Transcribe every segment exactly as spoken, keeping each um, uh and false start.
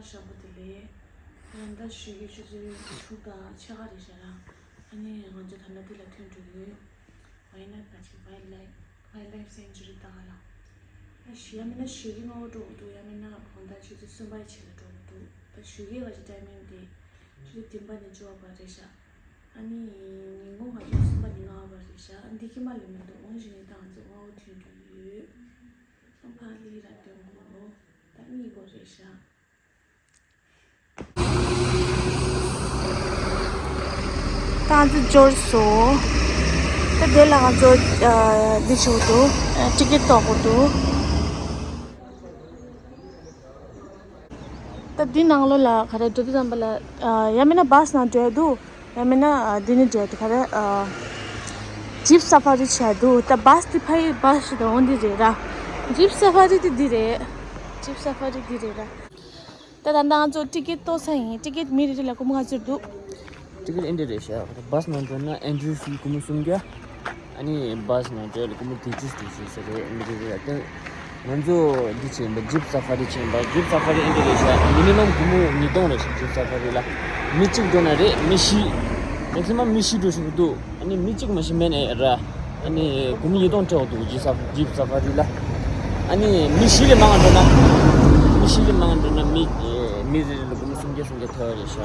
ཞག་པོ་དེ་ལས། ད་ལྟ་ཞོགས་ཀའི་ཆུ་ཚོད་དྲུག་དང་ཕྱེད་ཀ་རེད་ཤག་ར། ཨ་ནི་ང་ཚོ་ད་ལྟ་འདི་ལ་ཐོན་འགྲོ་གི་ཡོད། ཝའི་ནཱད་པ་ཅིག་ཝའིལ་ལའིཕ། ཝའིལ་ལའིཕ་སེང་ཅུ་རི་ལྟ་ག་ལ། ཨ་ཞི་ཡང་མིན་ན་ཞོགས་ཀའི་སྔ་པོ་འགྲོ་དགོས་འདུག་ཡང་མིན་ན་དགོང་དག་ཆུ་ཚོད་གསུམ་པའི་ཕྱེད་ལ་འགྲོ་དགོས་འདུག་ད་ཞོགས་ཀའི་ང་ཚོ་ཊའི་མིང་དེ་ཆུ་ཚོད་བདུན་པ་ནས་བཅུ་པ་བར་རེད་ཤག་ཨ་ནི་ཉིན་གུང་ང་ཚོ་གསུམ་པ་ནས་ལྔ་པ་བར་རེད་ཤག་ཨ་འདི་ཁྱི་མ་ལ་མི་འདུག་འོང་ཞིག་ནས་ད་ང་ཚོ་ལྔ་པོ་ཐོན་འགྲོ་གི་ཡོད། ཨ་ཕ་ལི་ར་སྟོན་དགོས་ལོ། ད་གཉིད་དགོས་རེད་ཤག་ད་ང་ཚོ་འབྱོར་སོང་། ད་དེ་ལ་ང་ཚོ་ཨ་འདི་བྱེད་དགོས་འདུག་ཨ་ཊི་ཀེ་ཊི་གཏོང་དགོས་འདུག་ད་འདི་ནང་ལོགས་ལ་ག་རེ་འགྲོ་དུས་ཙམ་པ་ལ་ཨ་ཡང་མིན་ན་བྷ་སི་ནང་འགྲོ་ཡ་འདུག་ཡང་མིན་ན་ཨ་འདི་ནས་འགྲོ་ཡ་འདུག་ག་རེ་ཨ་ཇིབ་སཱ་ཕ་རི་བྱེད་ཡ་འདུག་ད་བྷ་སི་འདི་ཕ་གི་བྷ་སི་ཞིག་དང་འོ་འདི་རེད་ར། ཇིབ་སཱ་ཕ་རི་དེ་འདི་རེད། ཇིབ་སཱ་ཕ་རི་འདི་རེད་ར། ད་ད་ལྟ་ང་ཚོ་ཊི་ཀེ་ཊི་གཏོང་ས་ཡིན། ཊི་ཀེ་ཊི་མི་རེ་རེ་ལ་སྒོར་མོ་ལྔ་བཅུ་འདུག་ཊི་ཀེ་ཊི་ཨེ་འདྲ་རེད་ཤག་བྷ་སི་ནང་འགྲོ་ན་ཨེན་ཊི་རི་ཕི་སྒོར་མོ་སུམ་བརྒྱ། ཨ་ནི་བྷ་སི་ནང་འགྲོ་ཡ་ལ་སྒོར་མོ་བདུན་ཅུ་བདུན་ཅུ་ཟེར་རེད། མི་རེ་རེ་ལ་ད་ང་ཚོ་འདི་བྱེད་ཡིན་པ་ཇིབ་སཱ་ཕ་རི་བྱེད་ཡིན་པ། ཇིབ་སཱ་ཕ་རི་ཨེ་འདྲ་རེད་ཤག་མི་ནི་མམ་སྒོར་མོ་ཉིས་སྟོང་རེད་ཤག་ཇིབ་སཱ་ཕ་རི་ལ་མི་གཅིག་འགྲོ་ན་རེད། མི་བཞི། མེག་སི་མམ་མི་བཞི་འགྲོ་ཤེས་ཀྱི་འདུག་ཨ་ནི་མི་གཅིག་མ་གཏོགས་མེད་ནས་ར། ཨ་ནི་སྒོར་མོ་ཉིས་སྟོང་སྤྲད་དགོས་འདུག་ཇིབ་སཱ་ཇིབ་སཱ་ཕ་རི་ལ། ཨ་ནི་མི་བཞི་ལས་མང་བ་འགྲོ་ན། མི་བཞི་ལས་མང་བ་འགྲོ་ན་མི་མི་རེ་རེ་ལ་སྒོར་མོ་སུམ་བརྒྱ་སུམ་བརྒྱ་ཐོབ་རེད་ཤག་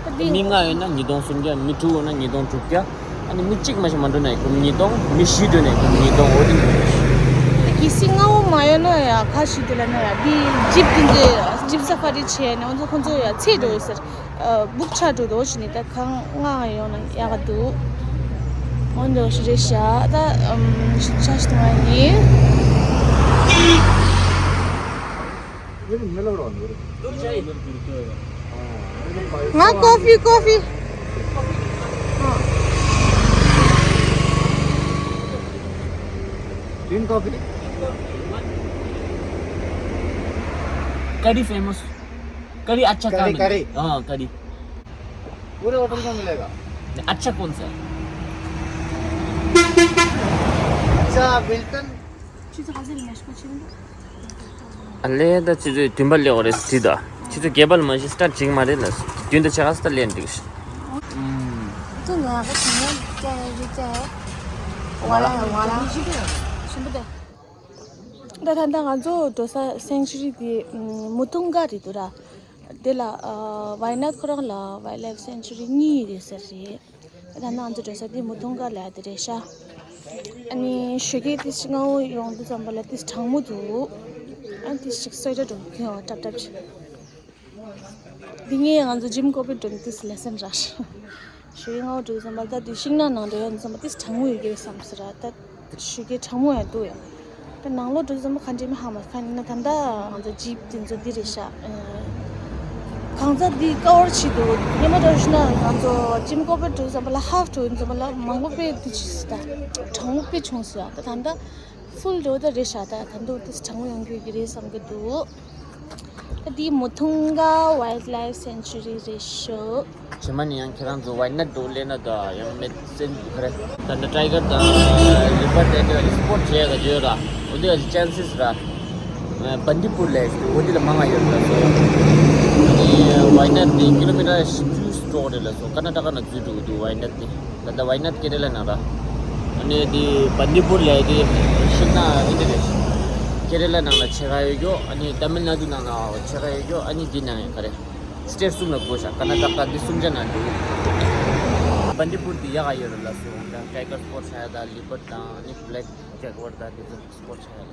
ད་འདི་མི་ལྔ་ཡོད་ན་ཉིས་སྟོང་སུམ་བརྒྱ། མི་དྲུག་ཡོད་ན་ཉིས་སྟོང་དྲུག་བརྒྱ། ཨ་ནི་མི་གཅིག་མ་གཏོགས་མ་འགྲོ་ན་སྒོར་མོ་ཉིས་སྟོང་། མི་བཞི་འགྲོ་ན་སྒོར་མོ་ཉིས་སྟོང་འོ་དེ་འདྲ་རེད་ཤག་གལ་སྲིད་ལྔ་བོ་མ་ཡོད་ན་ཡ་ག་ཞིག་དེ་ལ་ན་ཡ་འདི་ཇིབ་དེ་འདྲ་ཇིབ་སཱ་ཕ་རི་བྱས་ནས་ང་ཚོ་ཁོང་ཚོ་ཡ་ཚེ་འགྲོ་ཡོད་ཟེར། ཨ་སྦུག་ཆགས་འགྲོ་འདུག་ཞུ་ནི་ད་གང་ང་ཡོང་ན་ཡག་ག་འདུག་འོན་ཏེ་ཞུ་རེད་ཤག་ད་ཨམ་ཞུ་ཆ་ཞུ་ང་ཡིན། ང་ཀོ་ཕི་ཀོ་ཕི། Green coffee। Curry famous। करी अच्छा कहाँ करी, मिलता? करी। हाँ, करी। पूरे होटल में मिलेगा। नहीं, अच्छा कौन सा है? अच्छा, मिल्टन। ཨ་ལས་ད་ཆུ་ཚོད་བདུན་པ་སླེབས་པ་རེད་ཟེར་དུས་ད། ཆུ་ཚོད་བརྒྱད་པ་ལ་མ་གཞི་སི་ཊར་བྱེད་ཀྱི་མ་རེད་ལ། བདུན་དང་ཕྱེད་ཀ་ཙམ་སླེབས་འགྲིག་ཤག་ད་ད་ལྟ་ང་ཚོ་འགྲོ་ས་སེང་ཅུ་རི་དེ་མུ་ཐུང་ག་རེད་འདུག་ར། དེ་ལ་ཨ་ཝའི་ནཱད་ཁོ་རང་ལ་ཝའིལ་ལའིཕ་སེང་ཅུ་རི་གཉིས་ཡོད་ས་རེད། ད་ལྟ་ང་ཚོ་འགྲོ་ས་དེ་མུ་ཐུང་ག་ལ་དེ་རེད་ཤག་ཨ་ནི་ཞོགས་ཀས་ཏིས་ཅིག་སྔ་པོ་ཡོང་དུས་ཙམ་པ་ལ་ཏིས་གྲང་མོ་འདུག་ཨ་ཏིས་ཅིག་སུ་ཝེ་ཊར་འགྲོ་གི་ཡོད་ཀྲབ་ཀྲབ་ཅིག་འདི་ངས་ང་ཚོ་ཇིམ་ཀོ་པེ་འགྲོ་ནས་ཏིས་ལེ་སན་རག་ཞོགས་ཀས་སྔ་པོ་འགྲོ་དུས་ཙམ་པ་ད་དེ་ཤིང་ནགས་ནང་འགྲོ་ཡ་ཙམ་པ་ཏིས་གྲང་མོ་ཡོད་ཀྱི་རེད་བསམ་སོང་ར། ད་ཞོགས་ཀས་གྲང་མོ་ཡང་འདུག་ཡ། ད་ནང་ལོགས་འགྲོ་དུས་ཙམ་པ་ག་འདྲས་མི་ཧ་མ་ག་ནི་ན། ད་ལྟ་ང་ཚོ་ཇིབ་དེ་ཚོ་འདི་རེད་ཤག་ཨ་གང་ཚ་འདི་ཀ་བར་བྱེད་འདུག་སྔོན་མ་འདྲ་བོ་ཞུ་ན་ང་ཚོ་ཇིམ་ཀོ་པེ་འགྲོ་དུས་ཙམ་པ་ལ་ཧབ་འགྲོ་དུས་ཙམ་པ་ལ་མང་པོ་དཔེ་འདི་བྱེད་སྲིད། ད་གྲང་མོ་དཔེ་བྱུང་སྲིད་ཡ། ད་ད་ལྟ་ཕུལ་འགྲོ་ད་རེད་ཤག་ད་ད་འདུག་ཏིས་གྲང་མོ་ཡོང་རྒྱུ་ཡོད་ཀྱི་རེད་བསམ་གྱི་འདུག་ད་འདི་མུ་ཐུང་ག་ཝའིལ་ལའིཕ་སེང་ཅུ་རི་རེད་ཤག་རྗེས་མ་ནས་ཡང་ཁྱེད་རང་ཚོ་ཝའི་ནཱད་འགྲོ་སླེབས་ན་ད་ཡང་མེད་སེམས་ག་རེ། ད་ནི་ཊའི་གར་དང་ལི་པར་དེ་འདྲ་སི་པོཊ་བྱེད་ཡ་ག་ཡོད་ར། འོ་དེ་ག་ཅན་སིས་ར། བན་དི་པུར་ལ་འོ་དེ་ལ་མང་ང་ཡོད་ར་སོ། ཨ་ནི་ཝའི་ནཱད་དེ་ཀི་ལོ་མི་ཊར་བཞི་བཅུ་ཙམ་རེད་ལ་སོ། ཀར་ན་ཊ་ཀ་ནང་འཛུལ་འགྲོ་གི་འདུག་ཝའི་ནཱད་དེ། ད་ལྟ་ཝའི་ནཱད་ཀེ་ར་ལ་ནང་ར། ཨ་ནི་དེ་བན་དི་པུར་ལ་དེ་ཤིང་ནགས་ཨེ་འདྲ་རེད། ཀེ་ར་ལ་ནང་ལ་ཕྱེད་ཀ་ཡོད་རྒྱུ། ཨ་ནི་ཏ་མིལ་ནཱ་ཌུ་ནང་ལ་ཕྱེད་ཀ་ཡོད་རྒྱུ། ཨ་ནི་དེ་ནང་ཡང་ག་རེ། སི་ཊེཊ་གསུམ་ལ་བགོས་ཤག་ཀར་ན་ཊ་ཀ་འདི་གསུམ་ཆ་ནང་འདུག་བན་དི་པུར་འདི་ཡག་ག་ཡོད་རེད་ལ་སོ། ད་ཊའི་གར་སི་པོཊ་བྱ་ཡ་ད་ལི་པར་དང་ཨ་ནི་བྷི་ལེག་ཇེ་གུ་ཨར་ད་འདི་ཚོ་སི་པོཊ་བྱ་ཡ་ལ།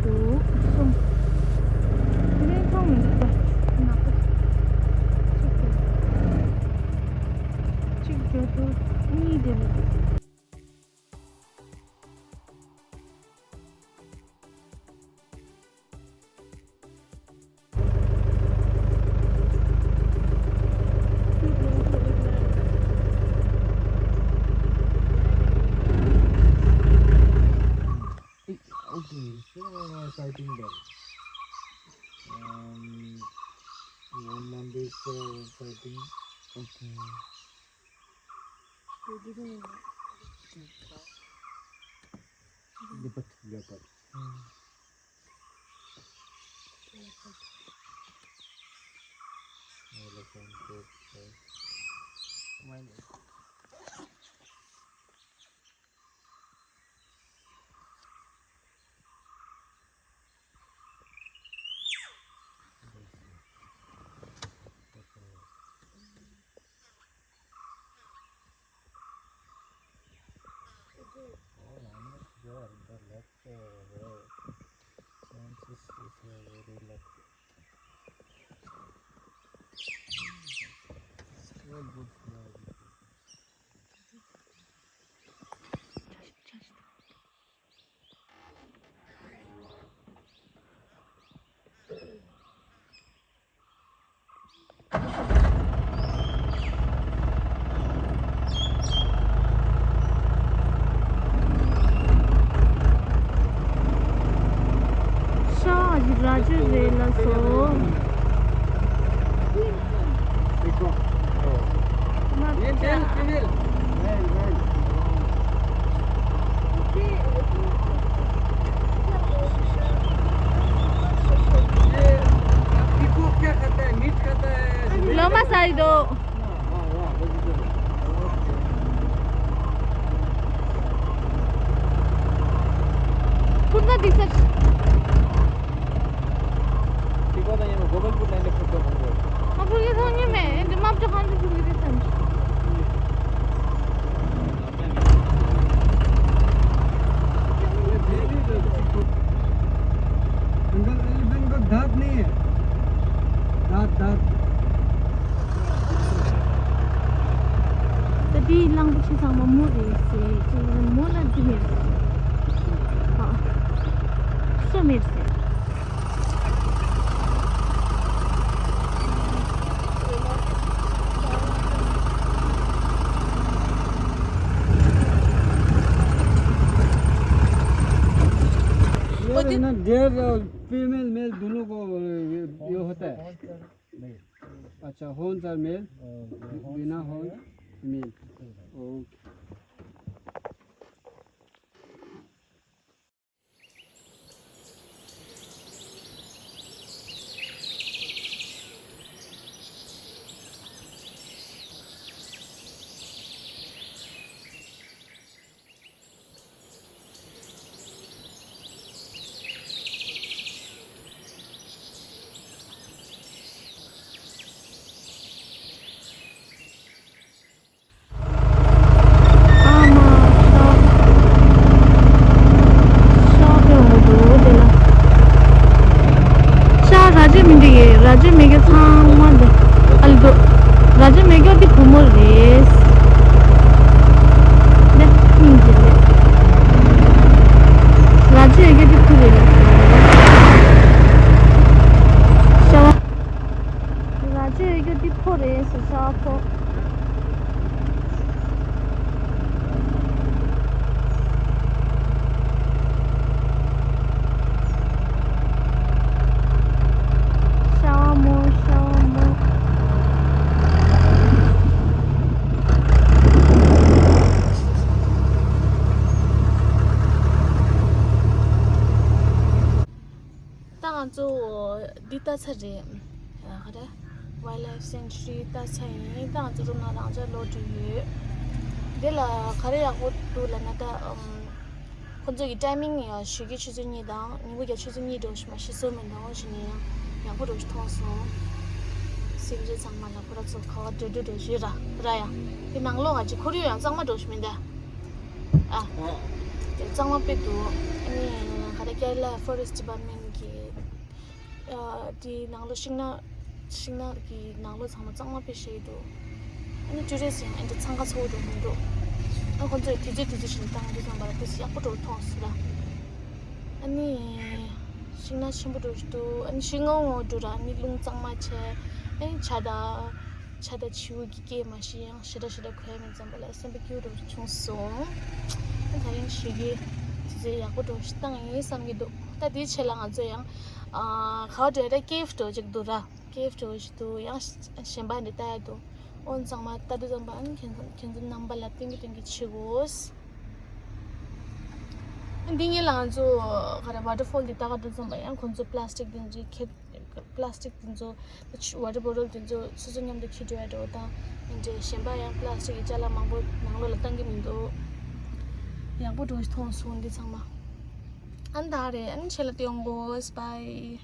འདུག་གསུམ། དེ་ནས་མཐོང་མི་འདུག་ད་ནག་པོ། གཅིག་དེ། གཅིག་དེ་འདུག་གཉིས་དེ་འདུག Okay, so, uh, sighting there. Um, one month is, uh, sighting. Okay. Leopard. Leopard. Hmm. Elephant, leopard. Oh, I'm not sure. The left, uh, road. Chances is, uh, very left. Well, good fly. ཤ་ཡི་ར་ཅི་རེད་ལ་སོ། Male, male, female. Male, male. ये पीकॉक क्या खाता है? मीट खाता है? लोमस आई दो। हाँ, हाँ, हाँ, vegetable। पुन्ना दिसर। पीकॉक तो ये गोपालपुर लाइन में खुद का होंगे। हाँ, पुलिस होंगे मैं, दिमाग तो खान से पुलिस है। जंगल एलिफेंट को दांत नहीं है। दांत, दांत। ད་དེའི་གླང་པོ་ཆེ་ཚང་མ་མོ་རེད་ཟེར། ཅི་མོ་ལ་འདི་མེད་ཟེར། ཨ། སོ་མེད་ཟེར། ये ना डेढ़ फीमेल मेल दोनों को ये, ये होता है। अच्छा, horns are male, बिना horn male। Okay. ཨ་མ། ཤ། ཤ་དཔེ་འོང་གི་འདུག་དེ་ལ། ཤ་ར་ཅི་མི་འགྲིག་གི། ར་ཅི་མེད་རྒྱུ་ཚང་མ་འདི་ཨ་ལི་འདུག་ར་ཅི་མེད་རྒྱུ་འདི་བུ་མོ་རེད། འདི་སྙིང་རྗེ་རེད། ར་ཅི་ཡོད་རྒྱུ་འདི་བུ་རེད་ལ། ཤ་བ། ར་ཅི་ཡོད་རྒྱུ་འདི་ཕོ་རེད་ཟེར། ཤ་བ་ཕོ། ཤ་བ་མོ། ཤ་བ་མོ། ད་ང་ཚོ་འདི་ལྟ་ཚར་རེད། ཨ། ག་རེ། Wildlife Sanctuary ལྟ་ཚར་ཡིན། ད་ང་ཚོ་རུམ་ནང་རང་འཇགས་ལོག་འགྲོ་ཡོད། འདི་ལ་ག་རེ་ཡག་པོ་འདུག་ལབ་ན། ད་ཨམ། ཁོ་ཚོ་གི་ཊའི་མིང་ཡང་ཞོགས་ཀའི་ཆུ་ཚོད་གཉིས་དང་ཉིན་གུང་གི་ཆུ་ཚོད་གཉིས་འདྲ་བོ་ཞིག་མ་གཏོགས་བཟོས་མི་འདུག་འོ་བྱས་ནས་ཡང་ཡག་པོ་འདྲ་བོ་ཞིག་མཐོང་སོང་། སེམས་ཅན་ཚང་མ་ལ་ཁོ་ར་ཚོ་ཁ་བ་འདྲེ་འདྲེ་འདྲ་བོ་ཞིག་ར་ར་ཡ། དེ་ནང་ལོགས་ང་ཅིག་ཁོར་ཡུག་ཡང་གཙང་མ་འདྲ་བོ་ཞིག་མིན་ད། ཨ། ཨོ། དེ་གཙང་མ་དཔེ་འདུག་ཨ་ནི་ག་རེ། Kerala Forest Department གི་ཨ་དེའི་ནང་ལོགས་ཤིང་ནགས་ཤིང་ནགས་ཀྱི་ནང་ལོགས་ཚང་མ་གཙང་མ་དཔེ་ཞེ་འདུག་ཨ་ནི་ཊུ་རི་སི་ཊི་ཡང་ཨ་འདྲ་འཚང་ཁ་ཚ་པོ་འགྲོ་མི་འདུག་ཨ་ཁོང་ཚོས་དུས་ཚོད་དུས་ཚོད་བཞིན་བཏང་དུས་ཙམ་པ་ལ་དཔེ་ཡག་པོ་འགྲོ་མཐོང་སོང་ར། ཨ་ནི་ཤིང་ནགས་ཆེན་པོ་འགྲོ་ཞིག་འདུག་ཨ་ནི་ཤིང་སྔོན་སྔོན་འགྲོ་ར། ཨ་ནི་རླུང་གཙང་མ་བྱས། ཨ་ནི་བྱ་དང་བྱ་དང་བྱིའུ་གི་སྐད་མ་གཏོགས་ཡང་ཞེ་དྲག་ཞེ་དྲག་གོ་ཡ་མེད་ཙམ་པ་ལ་སེམས་པ་སྐྱིད་པོ་འདྲ་བྱུང་སོང་། ཨ་ད་ཡང་ཞེ་གི་དུས་ཚོད་ཡག་པོ་འགྲོ་ཞིག་བཏང་ཡིན་བསམ་གྱི་འདུག་ད་དེའི་ཆེད་ལ་ང་ཚོ་ཡང་ཨ་ག་བ་འགྲོ་ཡ། ད་ཀེབ་འགྲོ་ཅིག་འདུག་ར། ཀེབ་འགྲོ་ཞིག་འདུག་ཡང་གཞན་པ་འདི་ལྟ་ཡ་འདུག་ཨོ་ཚང་མ་ལྟ་དུས་ཙམ་པ་ཨ་ནི་ཁྱེད་ཚོ་ཁྱེད་ཚོ་རྣམ་པ་ལ་སྟོན་གི་སྟོན་གི་བྱེད་དགོས། འདི་ངེད་ལ་ང་ཚོ་ག་རེ་ཝ་ཊར་ཕོལ་འདི་ལྟ་ག་འགྲོ་ཙམ་པ་ཡང་ཁོང་ཚོ་པ་ལ་སི་ཊིག་འདི་འདྲའི་ཁྱེར་པ་ལ་སི་ཊིག་འདི་ཚོ་ཝ་ཊར་བོ་ཊལ་འདི་ཚོ་སོ་སོ་མཉམ་དུ་འཁྱེར་འགྲོ་ཡ་འགྲོ་དང་འདི་འདྲའི་གཞན་པ་ཡང་པ་ལ་སི་ཊིག་གི་ཅ་ལག་མང་པོ་ནང་ལོགས་ལ་བཏང་གི་མི་འདུག་ཡག་པོ་འགྲོ་མཐོང་སོང་འདི་ཚང་མ། ཨ་ནི་ད་རེད། ཨ་ནི་ཆེད་ལ་སྟོན་དགོས། བཱའི།